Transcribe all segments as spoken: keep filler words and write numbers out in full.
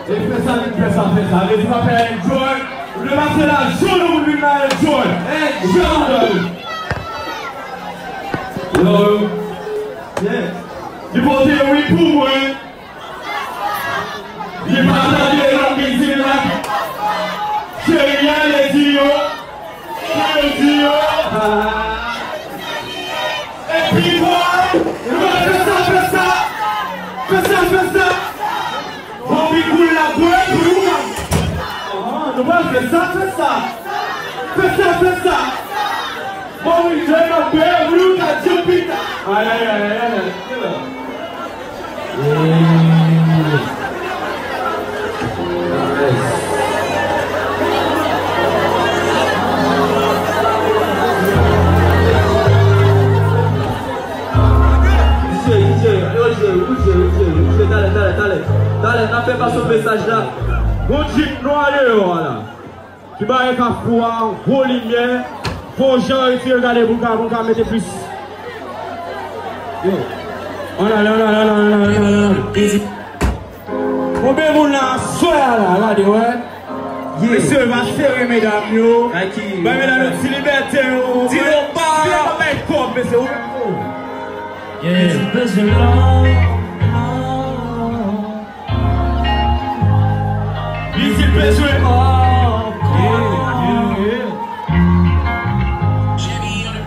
E fè sa, vin fè sa, fè sa. Vle di pa fè enjoy. Ou vle pase lajan nou pou vin la enjoy. Enjoy. Yo. Yeah. Li pote wi pou mwen. Li pa tande lòt mizik la. Cheri a le di yo. Cheri a le di yo. Epi bwa. Nou pral fè sa, fè sa. Fè sa, fè sa. Bon, pi koul la, bwè, pou nou ka. Ah, nou pral fè sa, fè sa. Fè sa, fè sa. Bon, wi, jwe nan bwè, pou nou ka di pita. Ay, ay, ay, ay, ay. DJ, DJ, yo, DJ, DJ, DJ, DJ, talè, talè, talè. Talè, n ap fè pase mesaj la. Gon djip nwa deyò a la. Ki bagay ka fou a, gwo limyè. Fò jan retire gade pou ka, pou ka mete plis. Yo. Ann ale, ann ale, ann ale, ann ale, ann ale. Konbyen moun la aswè a la, gade, wè. Mesye, va sere medam yo. Bay medam yo ti libète yo. Ti lopa. Ti lopa bay kòb, mesye, ou menm tou. Yeah. Li di l bezwen. Yeah, yeah, yeah.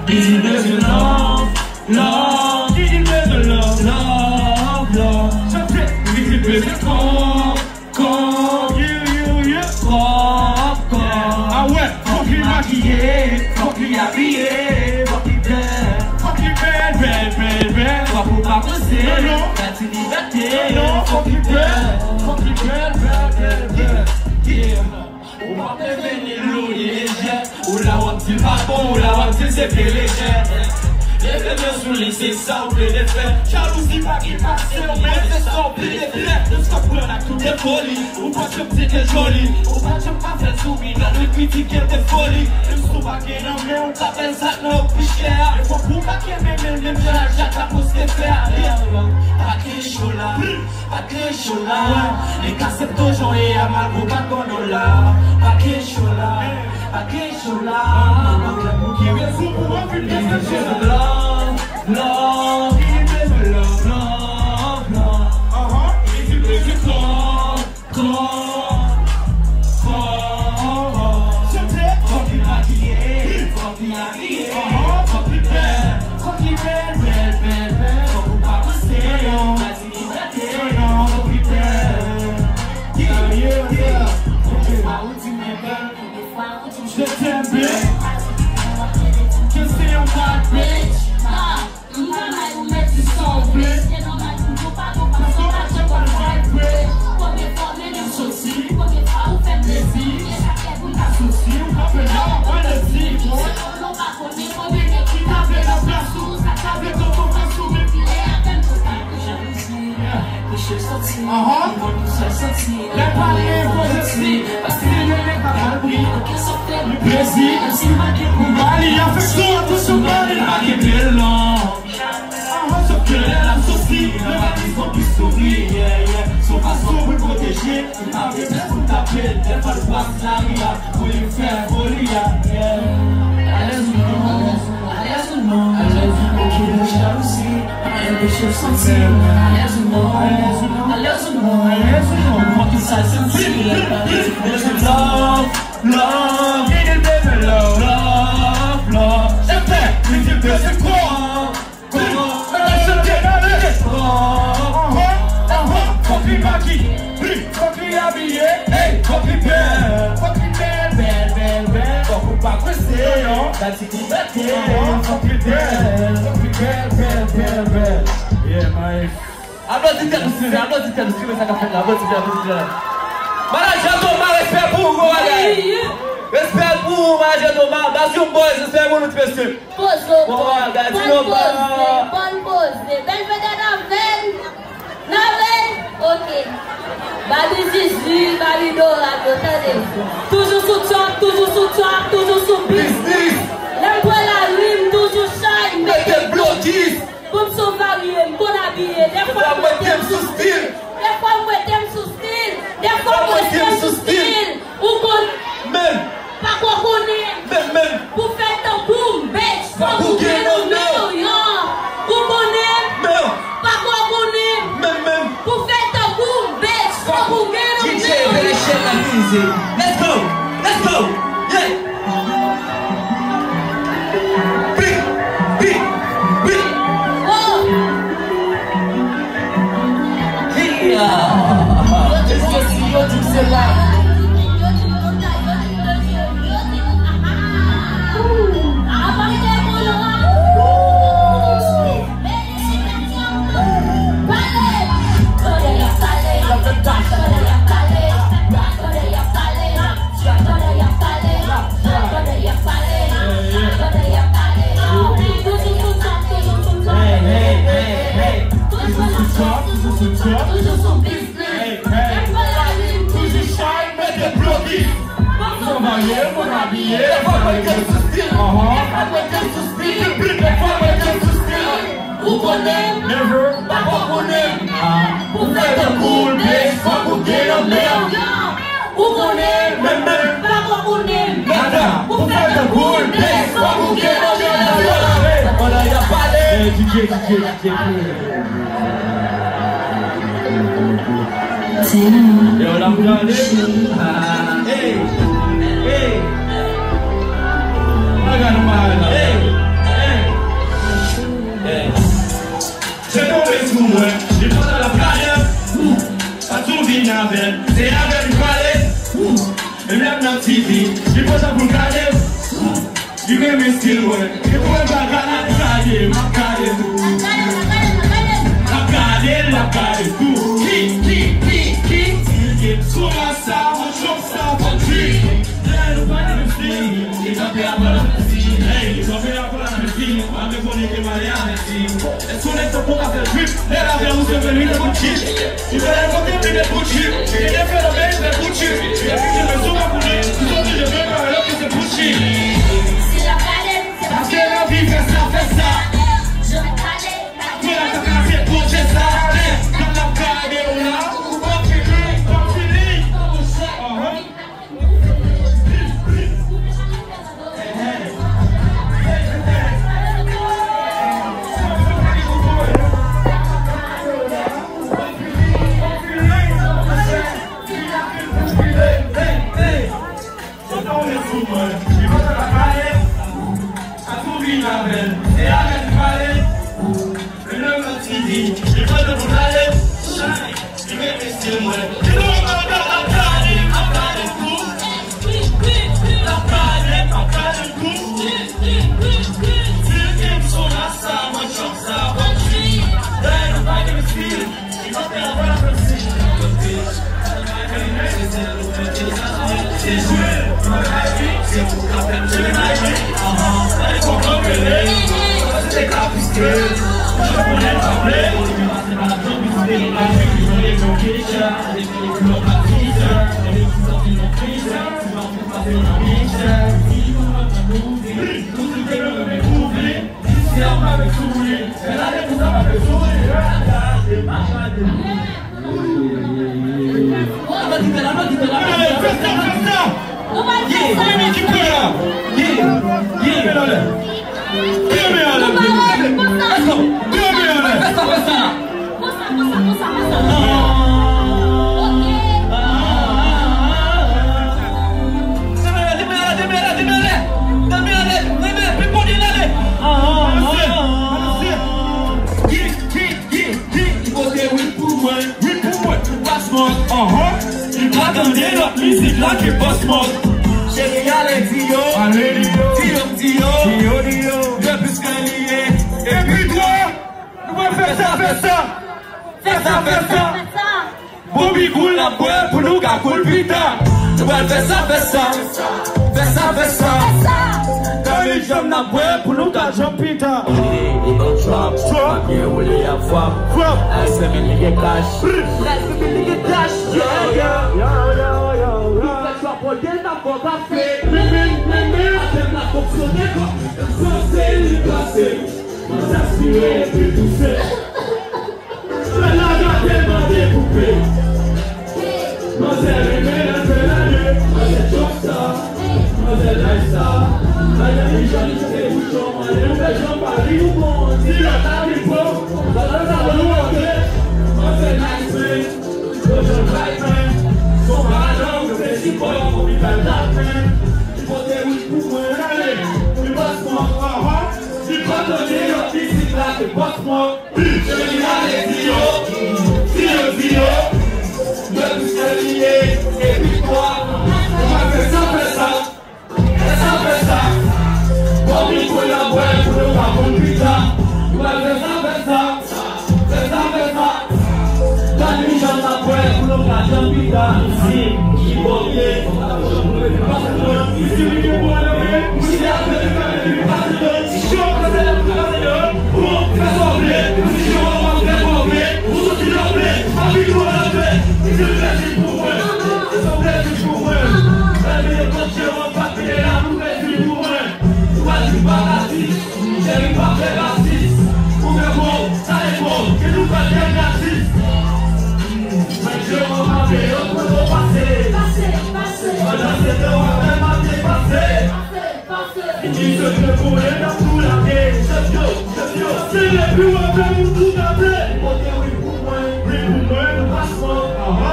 Li di l bezwen love, love. Li di l bezwen love, love, love. Chante. Li di l bezwen kòb, kòb. Yeah, yeah, yeah. Kòb, kòb. Ah ouais. Fòk li makiye, fòk li abiye, fòk li bèl. Fòk li bèl, bèl, bèl, bèl. Fòk ou pa prese. Non, non. Ti libète, fòk li bèl, fòk li bèl, bèl, bèl, bèl. Yeah. Ou pa vle vini lou lejè. Ou la w ap di l pa bon, ou la w ap di l se pye lejè. Leve men sou li, se sa w plede fè. Jalouzi pa gen pase w, men se sa w plede fè. Tout sa pran ak tout defo li. Ou pa janm di ke joli. Ou pa janm ka fè l souri, nan li kritike defo li. Menm si w pa gen nan men w, ka fè l sa k nan w pi chè a. Men fòk ou pa kenbe men l menm jan Ajak ta poste fè a. Pa gen cho la, pa gen cho la. Li ka septo jan e a malgre w pa t gon dola. Pa gen cho la, pa gen cho la. Pou ki rezon pou w ap vin desann cho la? Love, love, love, love, love. Aha, li di bezwen kò. Kò, kò, kò. Chante. Fòk li makiye, fòk li abiye, fòk li bèl, fòk li bèl, bèl, bèl, bèl. Fòk ou pa panse, non, pa di li rete, fòk li bèl. Yeah, yeah, yeah. Konbyen fwa ou di mwen bèl, konbyen fwa ou di m je t'aime, babe. Ke se yon bad bitch. M ka bay ou mèt di sa w vle. Se nòmal pou nou pa gon fason pa jan kòl vibre. Konbyen fwa w mennen m soti, konbyen fwa ou fè m plezi. E sa k fè pou m ka soti, ou kanpe la w ap pale di. Se kòm nou pa konnen konbyen nèg ki ta vle nan plas ou. Sa ta vle tonton plas ou, men vire avè m, nou pa pou jalouzi. Kouche soti, mwen tou sèl soti. Lè pale, poze si, paske li renmen ka mal bri. Anke sa fè li plezi, menm si l pa gen pou ba li afeksyon, atensyon ba li, l pa kenbe l non. Aha, sòf ke lè l ap soti, nan valiz konplis souri, yeah, yeah. Se yon fason pou l pwoteje, li pa vle pèsonn tape l, dèfwa l pase lari a, pou li fè foli a, yeah. Alèz ou non, alèz ou non, alèz ou non, okenn jalouzi pa enpeche w santi w alèz ou non, alèz ou non, alèz ou non, alèz ou non. Fòk ki sa l santi, lè l pale di bezwen love, love, li di l bezwen love, love, love. Chante, li di l bezwen kò. Fòk li makiye, fòk li abiye, ey, fòk li bèl, fòk li bèl, bèl, bèl, bèl. Fòk ou pa prese, non. Dati ki bète, fòk li bèl, fòk li bèl, bèl, bèl, bèl. Yeah, man. Aplodi tèt ou, silvouplè, aplodi tèt ou, silvouplè, sa k ap fèt la, aplodi tèt, aplodi tèt la. Manadjè Thomas, respè pou ou, gwo bagay. Respè pou ou, manadjè Thomas, baz yon boys, respè pou nou, ti mesye. Poze w, poze, bòn poze, bòn poze. Bèl vedèt avè n. N avè n? Oke. Babi Zizi, Babi Dora, yo tande. Toujou sou top, toujou sou top, toujou sou biznis. Lè m pran lari, m toujou chay, m mete blokis. Pou m sou varye, m konn abiye. Dèfwa m mete m sou stil. Dèfwa m mete m sou stil. Defwa mwen se sou stil. Ou konn. Men. Pako konnen. Men, men. Pou fè tankou m, bitch, fòk ou gen nan men w, yo. Ou konnen. Men. Pako konnen. Men, men. Pou fè tankou m, bitch, fòk ou gen nan men w, yo. D J Venetia ap mize. Let's go! Let's go! Yeah! Big, big, big. Oh! Yeah! Yo di se la. Hey, hey, hey, hey. Toujou sou top, toujou sou top, toujou sou business. Hey, hey. Toujou shy, mete blokis. Son varye, moun abiye, defwa mwen te sou stil. Ahn. Defwa mwen te sou stil. Defwa mwen te sou stil. Ou konnen, never, pako konnen. Ah. Pou fè tankou l, bitch, fòk ou gen nan men w. Ou konnen, men, men, pako konnen. Nada, pou fè tankou l, bitch, fòk ou gen nan men w. Pandan y ap pale. Hey, D J, D J, D J, play. Yo, l ap gade. Ah, hey, hey. Bagay nou pa la. Hey, hey, hey. Se tonbe sou mwen, li pandan l ap gade. Ou, pa tou vin avè l, se avè l li pale. Ou, menm lè m nan T V, li pandan pou l gade. Ou, li renmen stil mwen. E pou mwen pa gade, l ap gade, m ap gade tou. L ap gade, l ap gade tou. Ki, ki, ki, ki. Stil ke m sou masa, mwen chòk sa, fò di. Lè nou pa nan menm stil, li kanpe avan l ap di. Hey, li kanpe avan l ap di. Mwen te konnen ke m ale avèk li. Èske w nèg tankou w ka fè drip? Lè l avè ou se vre li te Gucci. Li fè lè kote li te Gucci. Li te fè nan men li te Gucci. Epi li te fè sou mwen pou li. Li soti je fè paralèl ki se Gucci. Paske lavi fè sa, fè sa. Mwen la ta kase pwoche sa. Lè l ap gade w la, ou pa fini, pa fini. Ahn. Fè sa, fè sa. Yeah, fè sa. Yeah, yeah. Kenbe anlè. Kenbe anlè. Let's go. Kenbe anlè. Fè sa, fè sa. Konsa, konsa, konsa, konsa. Ah. Ok. Demele, demele, demele, demele. Demele, demele, pi pwodui ale. Ah, ah, ah, ah. Ki, ki, ki, ki, ki kote wi pou mwen? Wi pou mwen. Pòsmòg, ahn. Li pa tande lòt mizik la ke Pòsmòg. Cheri, ale di yo. Ale di yo. Di yo, di yo. Di yo, di yo. Yo plis ke li ye. Epi twa. Nou pral fè sa, fè sa. Fè sa, fè sa. Bon, bigoul n ap bwè pou nou ka koul pita. Nou pral fè sa, fè sa. Fè sa, fè sa. Nan lijyòm n ap bwè pou nou ka jòm pita. Li ban trap, trap. Byen woule ap fwap. Fwap. Ayisyen men li gen kach. Ayisyen men li gen kach. Yeah, yeah. Yo, yo, yo, yo. Nou fè trap, pwodui n ap bò kafe. Men, men, men, men. Atè n ap fonksyone kòm. Pase, li pase. Mwen sa sire epi pouse. Fè la gade mande koupe. Mwen Li pa tande yon mizik la ke Pòt Mòk. Li ale di yo, di yo, di yo, yo tout aliye, e viktwa. Nou pral fè sa, fè sa, fè sa, fè sa. Bon, mikwo nan bwè pou nou pa konn pita. Nou pral fè sa, fè sa, fè sa, fè sa. Gad mi jan n ap bwè pou nou pa janm pita. Isi, ki bò m ye? Isi, wi, ki bò m ye? Isi, ap fè pase yo. Ki sekrè pou mwen nan tou lage. Chèf yo, chèf yo. Se depi w ap fè moun tou gate. Pote wi pou mwen. Wi pou mwen. Paspò. Aha.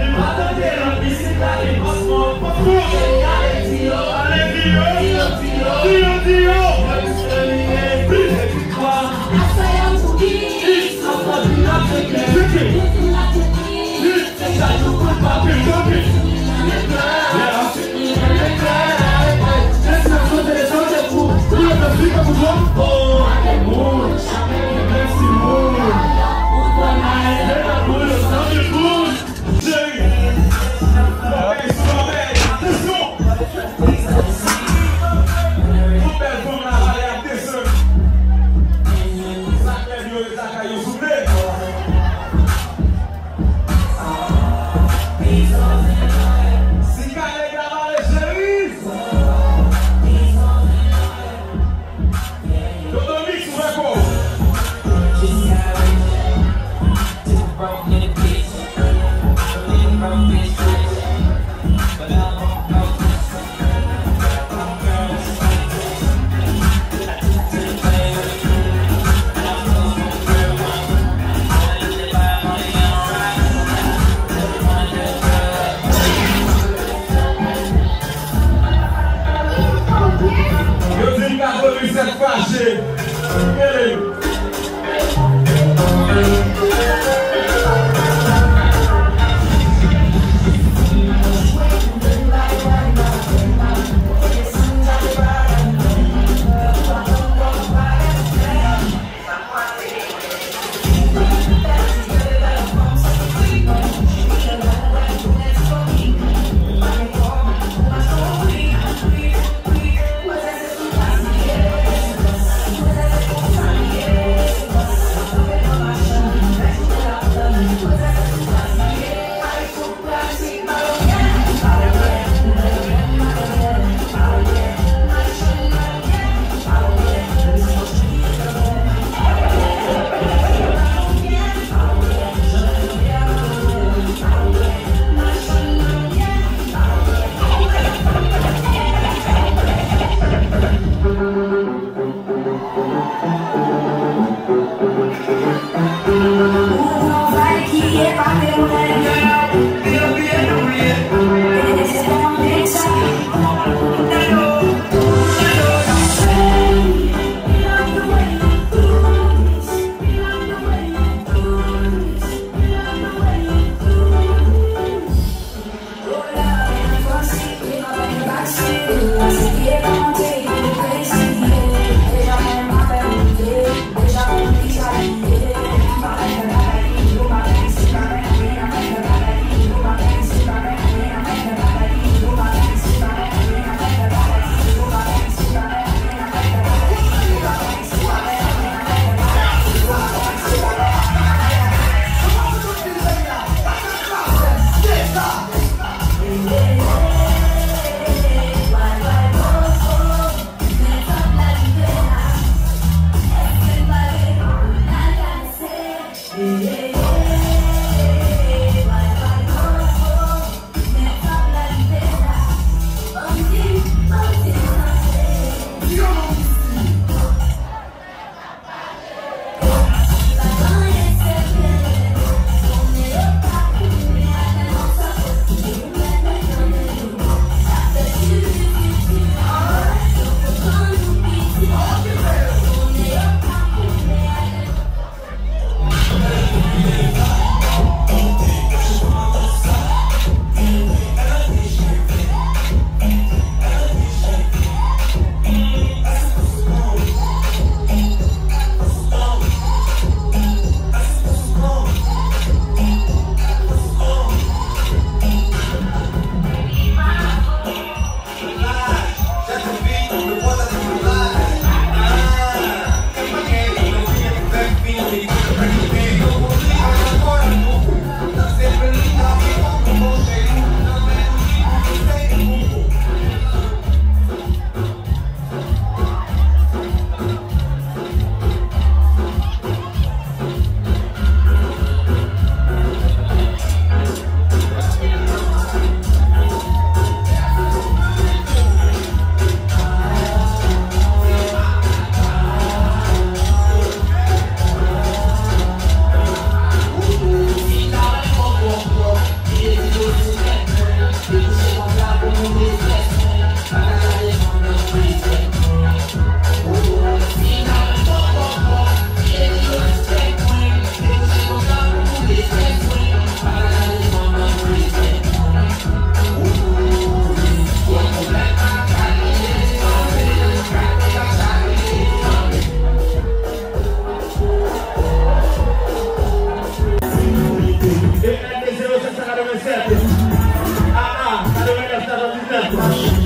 Li pa tande lòt mizik la, li paspò. Paspò. Ale di yo. Ale di yo. Di yo, di yo. Di yo, di yo. Plis viktwa. Asayè pou ki. Plis. Asayè pou ki. Plis. Plis. Plis. Si kale ka pale, cheri. Dodo Mix, ouvè kò w. Yo di m katrevennsèt fache. Rele yo.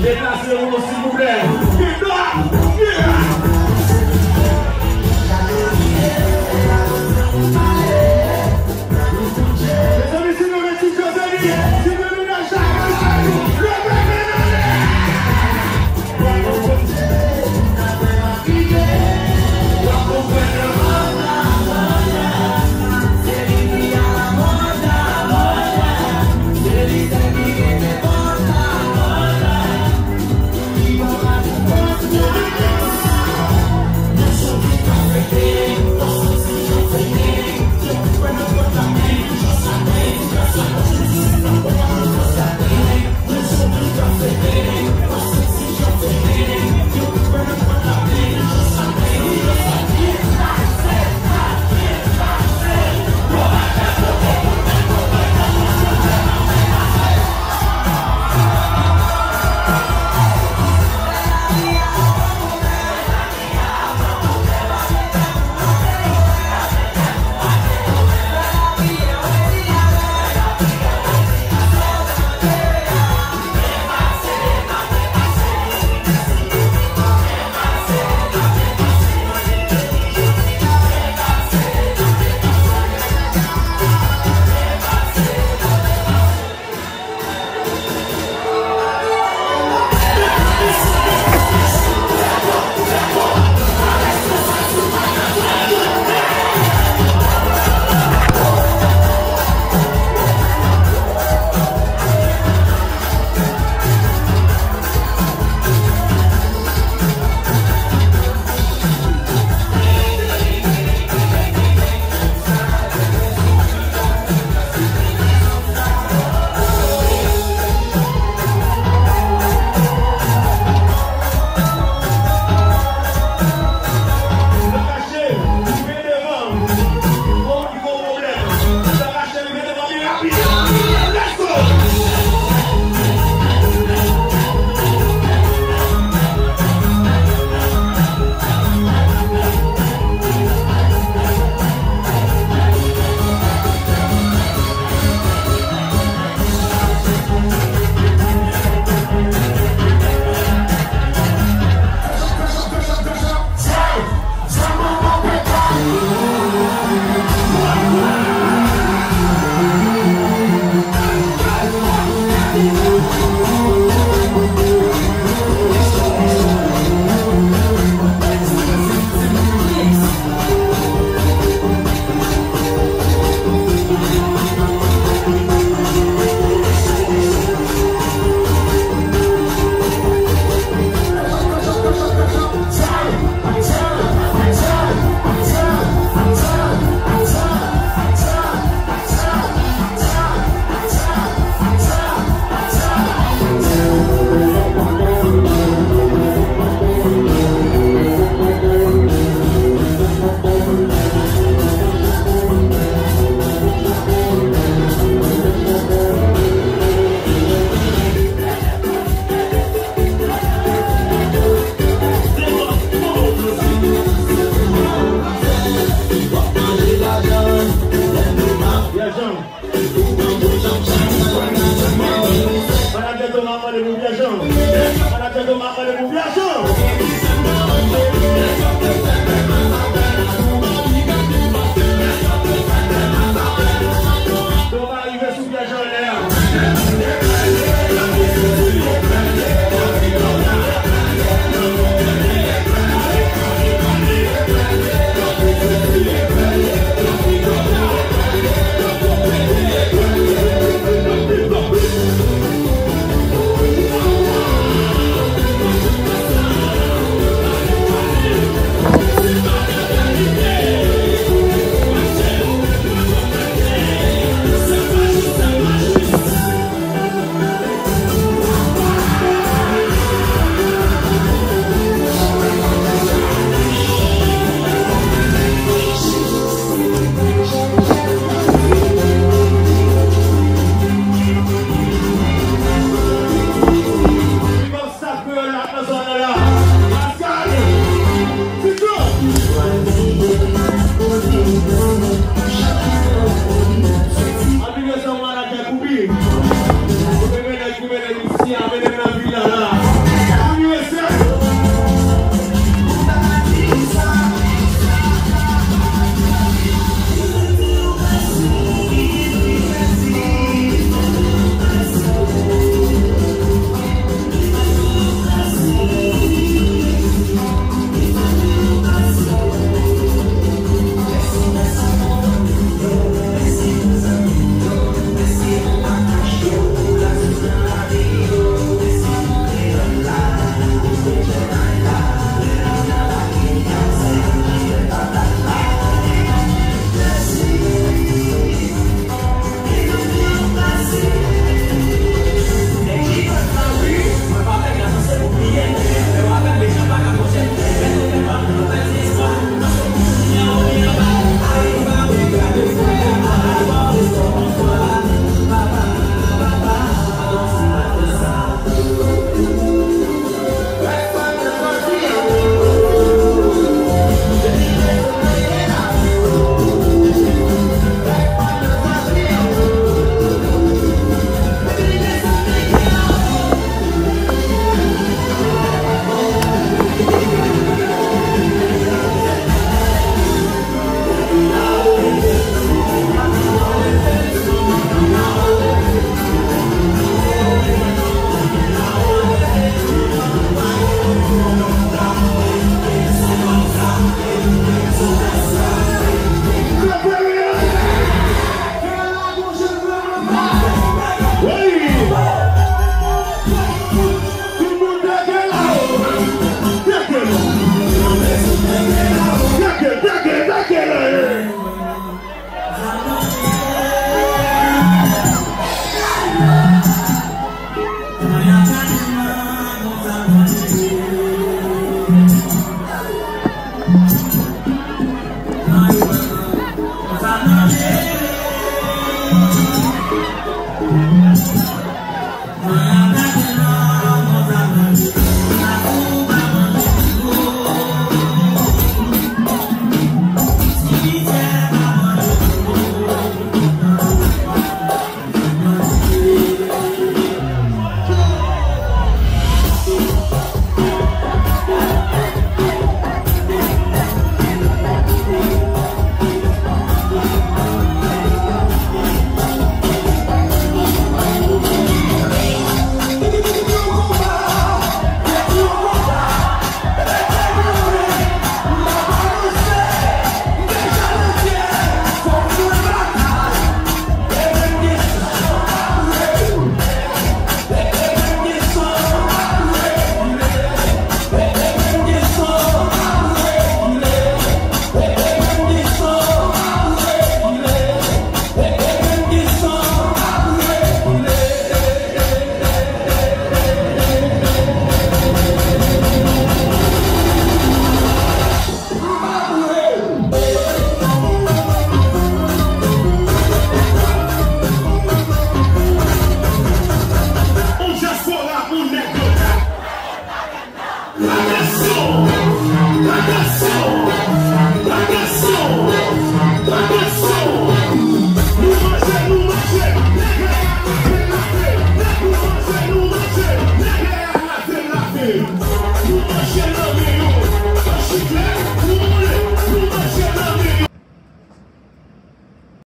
Deplase w, silvouplè. Get up! Yeah! Mezanmi, si nou met ti Josely, si nou met Jacques, leve men nou. Manadjè Thomas ap mande pou Pierre Jean. Manadjè Thomas ap mande pou Pierre Jean. Thomas rive sou Pierre Jean anlè a. Sa kreyòl la nan zòn nan la. Pascal! Tito! Anpil respè pou manadjè Koubi. Ou te mennen, ou te mennen misye a, mennen